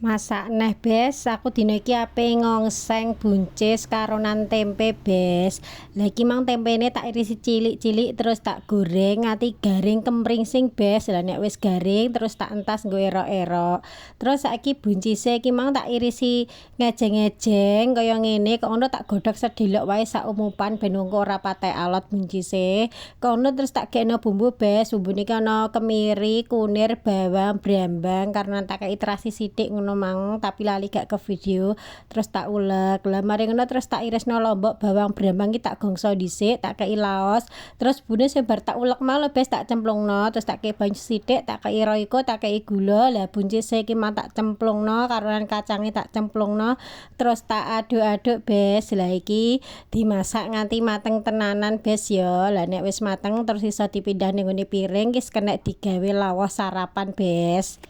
Masak neh, Bes, aku dina iki ape ngongseng buncis karonan tempe, Bes. Lah, iki mang tempene tak irisi cilik-cilik, terus tak goreng nganti garing kemringsing, Bes. Lah, nek wis garing terus tak entas nggo erok-erok. Terus saiki buncise iki mang tak irisi ngejeng-ngejeng kaya ngene, kok ngono tak godhog sedelok wae sak umupan ben engko ora patek alot buncise. Kok ngono terus tak gekno bumbu, Bes. Bumbune iki ana kemiri, kunir, bawang, brambang, karena tak kei terasi sithik ngono mang, tapi lali gak ke video. Terus tak ulek. Lah, mari ngono terus tak irisno lombok, bawang, brambang iki tak gongso dhisik, tak kei laos. Terus bumbune sing bar tak ulek mau lho, Bes, tak cemplungno, terus tak kei banyu sithik, tak kei Royco, tak kei gula. Lah, buncise iki mang tak cemplungno karonan kacange tak cemplungno, terus tak aduk-aduk, Bes. Lah, iki dimasak nganti mateng tenanan, Bes, ya. Lah, nek wis mateng terus iso dipindah ning nggone piring, wis kenek digawe lawuh sarapan, Bes.